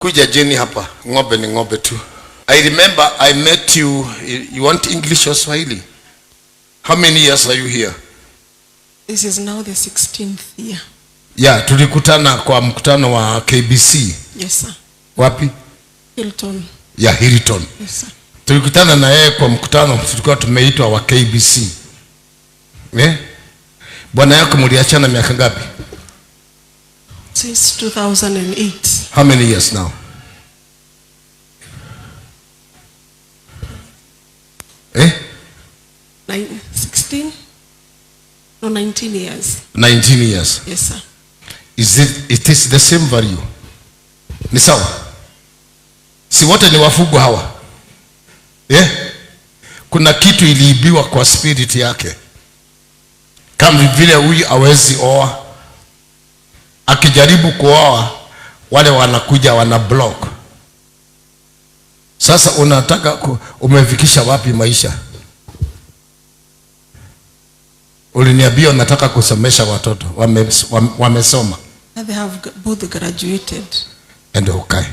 Kuja Jenny hapa, ng'ombe ni ng'ombe tu. I remember I met you. You want English or Swahili? How many years are you here? This is now the 16th year. Yeah, tulikutana kwa mkutano wa KBC. Yes, sir. Wapi? Hilton. Yeah, Hilton. Yes, sir. Tulikutana na yeye kwa mkutano tulikuwa tumeitwa wa KBC. Eh? Bwana yako mliachana miaka ngapi? Since 2008. How many years now? Eh? 16? No, 19 years. 19 years. Yes, sir. It is the same value. Ni sawa? Si wote ni wafugwa hawa? Eh? Kuna kitu iliibiwa kwa spirit yake. Kama vile huyu hawezi oa. Akijaribu kuoa, wale wanakuja wana block. Sasa unataka umefikisha wapi maisha? Uliniambia unataka kusomesha watoto, wamesoma. They have both graduated. Ende ukae.